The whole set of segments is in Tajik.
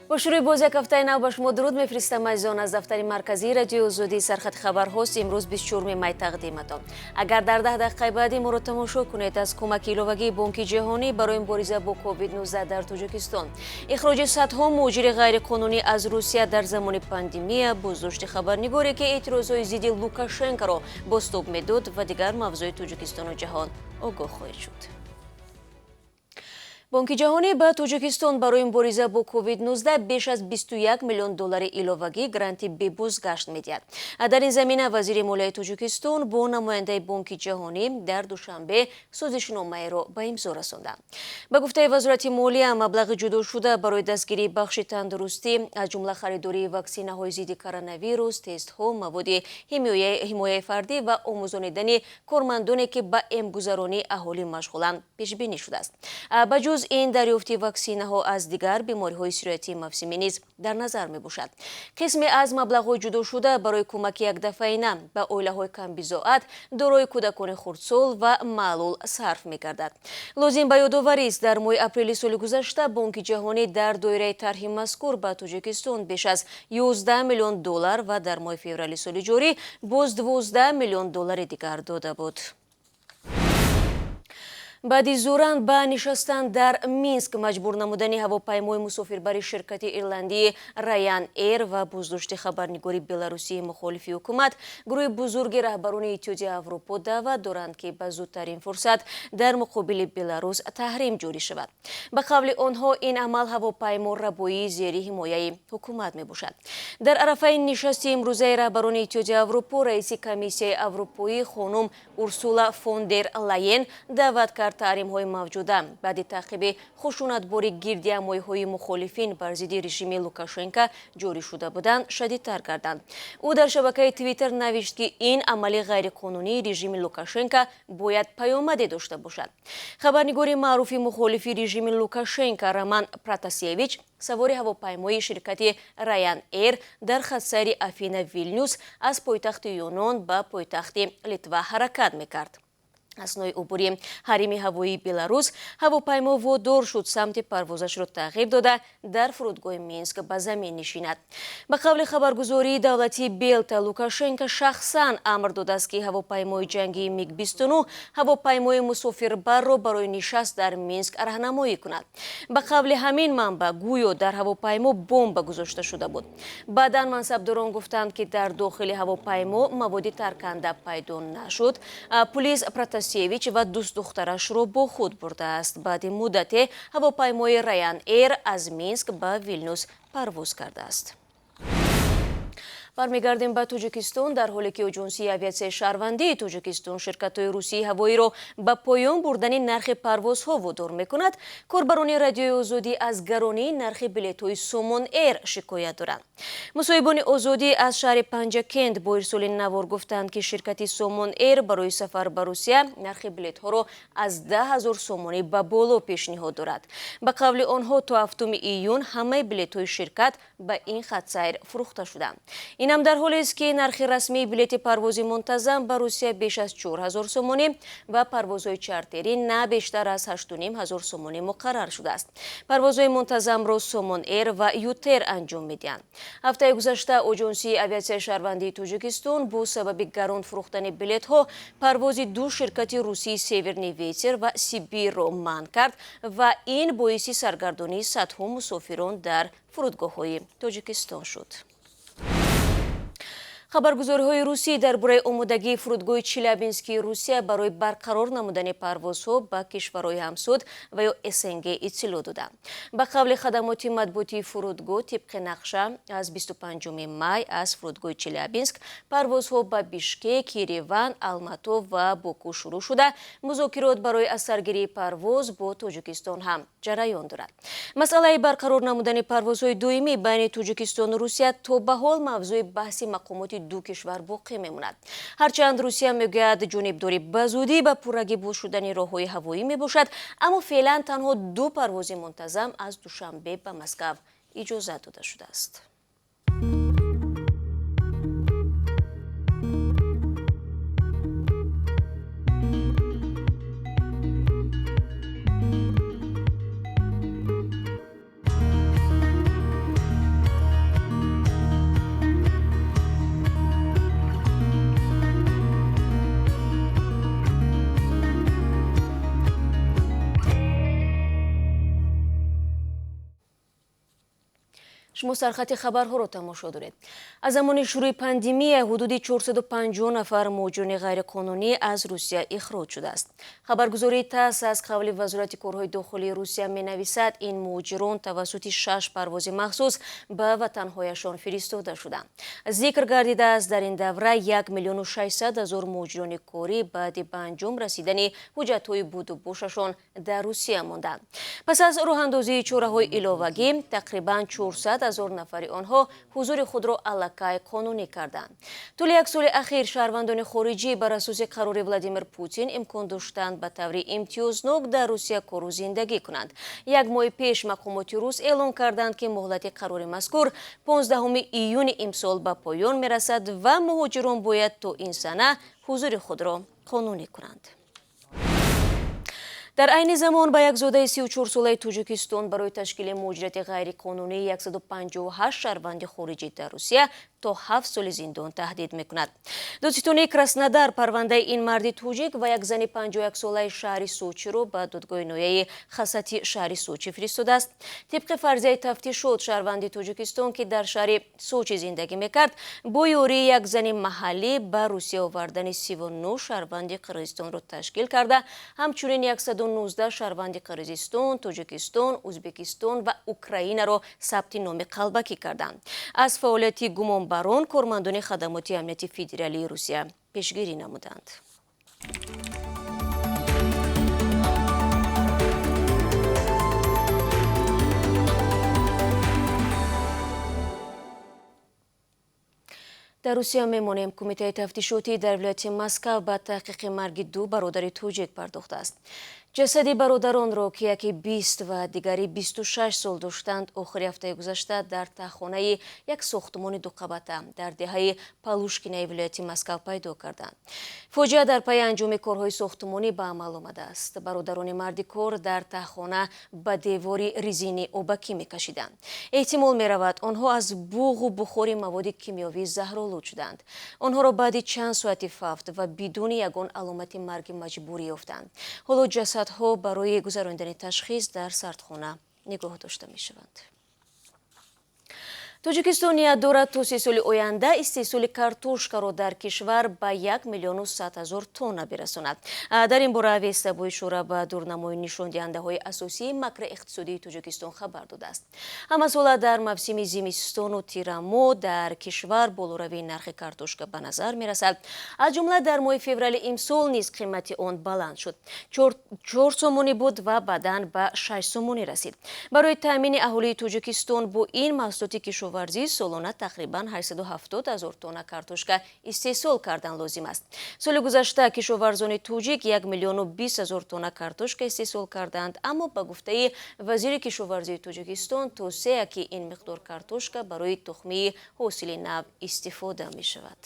Бо шурӯи боз як ҳафтаи нав ба шумо дуруд мефиристам, азизон. Аз дафтари марказии Радиои Озодӣ сархати хабарҳост. Имрӯз 24 май тақдиматон. Агар дар 10 дақиқаи баъдӣ моро тамошо кунед, аз кӯмаки иловагии Бонки Ҷаҳонӣ барои мубориза бо COVID-19 дар Тоҷикистон, ихроҷи садҳо муҳоҷири ғайриқонунӣ аз Русия дар замони пандемия, боздошти хабарнигоре, ки эътирозҳои зидди Лукашенкоро бозтоб медод, ва дигар мавзӯи Тоҷикистону ҷаҳон огоҳ хоҳед шуд. Бонки Ҷаҳонӣ ба Тоҷикистон барои мубориза бо COVID-19 беш аз 21 миллион доллари иловагӣ гранти бебозгашт медиҳад. Дар ин замина вазири молияи Тоҷикистон бо намояндаи Бонки Ҷаҳонӣ дар Душанбе созишномаеро ба имзо расонданд. Ба гуфтаи Вазорати молия, маблағи ҷудошуда барои дастгирии бахши тандурустӣ, аз ҷумла харидории ваксинаҳои зидди коронавирус, тестҳо, маводи ҳимояи фардӣ ва омӯзонидани кормандоне, ки ба эмгузаронии аҳолӣ машғуланд, пешбинӣ шудааст. Ба ҷуз ин, дарёфти ваксинаҳо аз дигар бемориҳои сироятии мавсимӣ низ дар назар мебошад. Қисме аз маблағҳои ҷудошуда барои кӯмаки якдафъаина ба оилаҳои камбизоат, дорои кӯдакони хурдсол ва маълул сарф мегардад. Лозим ба ёдоварист, дар моҳи апрели соли гузашта Бонки Ҷаҳонӣ дар доираи тарҳи мазкур ба Тоҷикистон беш аз 11 миллион доллар ва дар моҳи феврали соли ҷорӣ боз 12 миллион доллари дигар дода буд. Баъди зӯран ба нишастан дар Минск маҷбур намудани ҳавопаймои мусофирбари ширкати ирландии Ryanair ва боздошти хабарнигори беларусии мухолифи ҳукумат, гурӯҳи бузурги раҳбарони Иттиҳоди Аврупо даъват доранд, ки ба зудтарин фурсат дар муқобили Беларус таҳрим ҷорӣ шавад. Ба қавли онҳо, ин амал ҳавопайморабоии зери ҳимояи ҳукумат мебошад. Дар арафаи нишасти имрӯзаи раҳбарони Иттиҳоди Аврупо раиси Комиссияи Аврупоӣ хонум Урсула фон дер Лайен даъват кард таҳримҳои мавҷуда баъди таъқиби хушунатбори гирдиҳамоиҳои мухолифин бар зидди режими Лукашенко ҷорӣ шуда буданд, шадидтар карданд. Ӯ дар шабакаи Твиттер навишт, ки ин амали ғайриқонунии режими Лукашенко бояд паёмаде дошта бошад. Хабарнигори маъруфи мухолифи режими Лукашенко Роман Протасевич савори ҳавопаймои ширкати Ryanair дар хатсайри Афина Вилнюс аз пойтахти Юнон ба пойтахти Литва ҳаракат мекард. Аснои убури ҳарими ҳавоии Беларус ҳавопаймо водор шуд самти парвозашро тағйир дода, дар фурудгоҳи Минск ба замин нишинад. Ба қавли хабаргузории давлатии Белта, Лукашенко шахсан амр додааст, ки ҳавопаймои ҷангии МиГ-29 ҳавопаймои мусофирбарро барои нишаст дар Минск раҳнамоӣ кунад. Ба қавли ҳамин манбаъ, гӯё дар ҳавопаймо бомба гузошта шуда буд. Баъдан мансабдорон гуфтанд, ки дар дохили ҳавопаймо маводи тарканда пайдо нашуд. Пулис Протасевич ва дӯстдухтарашро бо худ бурдааст. Баъди муддате ҳавопаймои Ryanair аз Минск ба Вилнюс парвоз кардааст. Бармегардем ба Тоҷикистон. Дар ҳоле ки Оҷонсии авиатсияи шаҳрвандии Тоҷикистон ширкатҳои русии ҳавоиро ба поён бурдани нархи парвозҳо водор мекунад, корбарони Радиои Озодӣ аз гаронии нархи билетҳои Сомон Эйр шикоят доранд. Мусоҳибони Озодӣ аз шаҳри Панҷакент бо ирсоли навор гуфтанд, ки ширкати Сомон Эйр барои сафар ба Русия нархи билетҳоро аз 10 000 сомонӣ ба боло пешниҳод дорад. Ба қавли онҳо, то 7 июн ҳамаи билетҳои ширкат ба ин хатсайр фурӯхта шуданд. Инам дар ҳолест, ки нархи расмии билети парвози мунтазам ба Русия беш аз 4000 сомонӣ ва парвозҳои чартерӣ на бештар аз 8500 сомонӣ муқаррар шудааст. Парвозҳои мунтазамро Сомон Эйр ва Ютер анҷом медиҳанд. Ҳафтаи гузашта Оҷонсии авиатсияи шаҳрвандии Тоҷикистон бо сабаби гарон фурӯхтани билетҳо парвози ду ширкати русии Северный ветер ва Сибирро манъ кард ва ин боиси саргардонии садҳо мусофирон дар фурудгоҳҳои Тоҷикистон шуд. Хабаргузориҳои русӣ дар бораи омодагии фурудгоҳи Челябинскии Русия барои барқарор намудани парвозҳо ба кишварҳои ҳамсуд ва ё СНГ иттилоъ доданд. Ба қавли хадамоти матбуотии фурудгоҳ, тибқи нақша аз 25 май аз фурудгоҳи Челябинск парвозҳо ба Бишкек, Ереван, Алмато ва Боку шурӯъ шуда, музокирот барои аз саргирии парвоз бо Тоҷикистон ҳам ҷараён дорад. Масъалаи барқарор намудани парвозҳои доимӣ байни Тоҷикистону Русия то ба ҳол мавзӯи баҳси мақомоти ду кишвар боқӣ мемонад. Ҳарчанд Русия мегӯяд, ҷонибдори ба зудӣ ба пуррагӣ боз шудани роҳҳои ҳавоӣ мебошад, аммо феълан танҳо ду парвози мунтазам аз Душанбе ба Москав иҷозат дода шудааст. Шумо сархати хабарҳоро тамошо доред. Аз замони шурӯи пандемия ҳудуди 450 нафар муҳоҷирони ғайриқонунӣ аз Русия ихроҷ шудааст. Хабаргузории ТАСС аз қавли Вазорати корҳои дохилии Русия менависад, ин муҳоҷирон тавассути 6 парвози махсус ба ватанҳояшон фиристода шуданд. Зикр гардидааст, дар ин давра 1 600 000 муҳоҷирони корӣ баъди ба анҷом расидани ҳуҷҷатҳои будубошашон дар Русия монданд. Пас аз роҳандозии чораҳои иловагӣ тақрибан 400 000 нафари онҳо ҳузури худро аллакай қонунӣ карданд. Тӯли як соли ахир шаҳрвандони хориҷӣ бар асоси қарори Владимир Путин имкон доштанд ба таври имтиёзнок дар Русия кору зиндагӣ кунанд. Як моҳи пеш мақомоти рус эълон карданд, ки муҳлати қарори мазкур 15 июни имсол ба поён мерасад ва муҳоҷирон бояд то ин сана ҳузури худро қонунӣ кунанд. Дар айни замон ба як зодаи 34-солаи Тоҷикистон барои ташкили муҳоҷирати ғайриқонунии 158 шаҳрванди хориҷӣ дар Русия то 7 соли зиндон таҳдид мекунад. Додситонии Краснодар парвандаи ин марди тоҷик ва як зани 51-солаи шаҳри Сочиро ба додгоҳи ноҳияи Хасати шаҳри Сочи фиристодааст. Тибқи фарзияи тафтишот, шаҳрванди Тоҷикистон, ки дар шаҳри Сочи зиндагӣ мекард, бо ёрии як зани маҳаллӣ ба Русия овардани 39 шаҳрванди Қирғизистонро ташкил карда, ҳамчунин 119 шаҳрванди Қирғизистон, Тоҷикистон, Ӯзбекистон ва Украинаро сабти номи қалбакӣ карданд. Аз фаъолияти гумонбарон кормандони хадамоти амнияти федералии Русия пешгирӣ намуданд. Дар Русия мемонем. Кумитаи тафтишотӣ дар вилояти Москав ба таҳқиқи марги ду бародари тоҷик пардохтааст. Ҷасади бародаронро, ки яке 20 ва дигари 26 сол доштанд, охири ҳафтаи гузашта дар таҳхонаи як сохтмони дуқабата дар деҳаи Палушкинаи вилояти Москав пайдо карданд. Фоҷиа дар пайи анҷоми корҳои сохтмонӣ ба амал омадааст. Бародарони марди кор дар таҳхона ба девори резини обакӣ мекашиданд. Эҳтимол меравад, онҳо аз буғу бухори маводи кимиёвӣ заҳролуд шуданд. Онҳоро баъди чанд соати фавт ва бидуни ягон аломати марги маҷбурӣ ёфтанд. Ҳоло ҷасадҳо барои гузарондани ташхис дар сардхона нигоҳ дошта мешаванд. Тоҷикистон ният дорад то 3 соли оянда истеҳсоли картошкаро дар кишвар ба 1 100 000 тонна бирасонад. Дар ин бора Авеста бо ишора ба дурнамои нишондиҳандаҳои асосии макроиқтисодии Тоҷикистон хабар додааст. Ҳамасола дар мавсими зимистону тирамоҳ дар кишвар болоравии нархи картошка ба назар мерасад. Аз ҷумла дар моҳи феврали имсол низ қимати он баланд шуд. 4 сомонӣ буд ва баъдан ба 6 сомонӣ расид. Барои таъмини аҳолии Тоҷикистон бо ин маҳсулоти кишоварзӣ солона тақрибан 870 000 тонна картошка истеҳсол кардан лозим аст. Соли гузашта кишоварзони тоҷик 1 020 000 тонна картошка истеҳсол карданд, аммо ба гуфтаи вазири кишоварзии Тоҷикистон то сеяки ин миқдор картошка барои тухмии ҳосили нав истифода мешавад.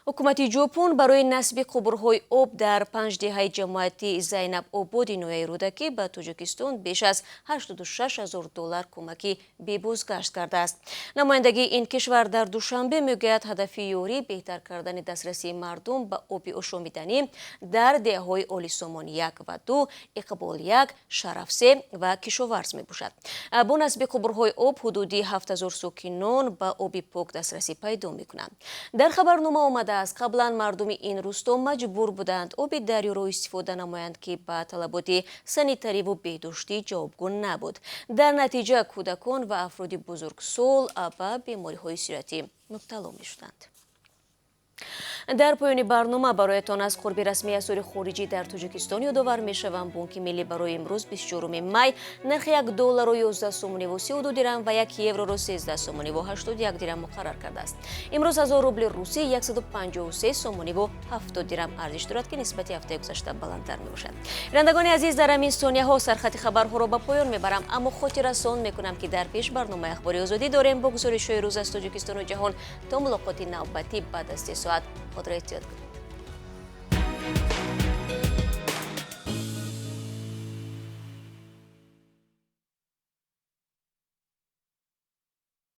Ҳукумати Ҷопон барои насби қубурҳои об дар 5 деҳаи ҷамоати Зайнаб Ободи ноҳияи Рӯдакӣ ба Тоҷикистон беш аз 86 000 доллар кӯмаки бебозгашт кардааст. Намояндагии ин кишвар дар Душанбе мегӯяд, ҳадафи ёрӣ беҳтар кардани дастрасии мардум ба оби ошомиданӣ дар деҳаҳои Олисомон 1 ва 2, Иқбол 1, Шараф 3 ва Кишоварз мебошад. Бо насби қубурҳои об ҳудуди 7000 сокинон ба оби пок дастрасӣ пайдо мекунанд. Дар хабарнома омада аст, қаблан мардуми ин рӯсто маҷбур буданд оби дарёро истифода намоянд, ки ба талаботи санитариву беҳдоштӣ ҷавобгӯ набуд. Дар натиҷа кӯдакон ва афроди бузургсол ба бемориҳои сироятӣ мубтало мешуданд. Дар поёни барнома бароятон аз қурби расмии асъори хориҷӣ дар Тоҷикистон ёдовар мешавам. Бонки миллӣ барои имрӯз 24 май нархи 1 долларро 11 сомонӣ ва 32 дирам ва 1 евроро 13 сомонӣ ва 81 дирам муқаррар кардааст. Имрӯз 1000 рубли русӣ 153 сомонӣ ва 70 дирам арзиш дорад, ки нисбати ҳафтаи гузашта баландтар мебошад. Бинандагони азиз, дар ҳамин сонияҳо сархати хабарҳоро ба поён мебарам, аммо хотиррасон мекунам, ки дар пеш барномаи Ахбори Озодӣ дорем бо гузоришҳои рӯз аз Тоҷикистону ҷаҳон. То мулоқоти навбатӣ баъд аз 3 соат худро эҳтиёт кунед.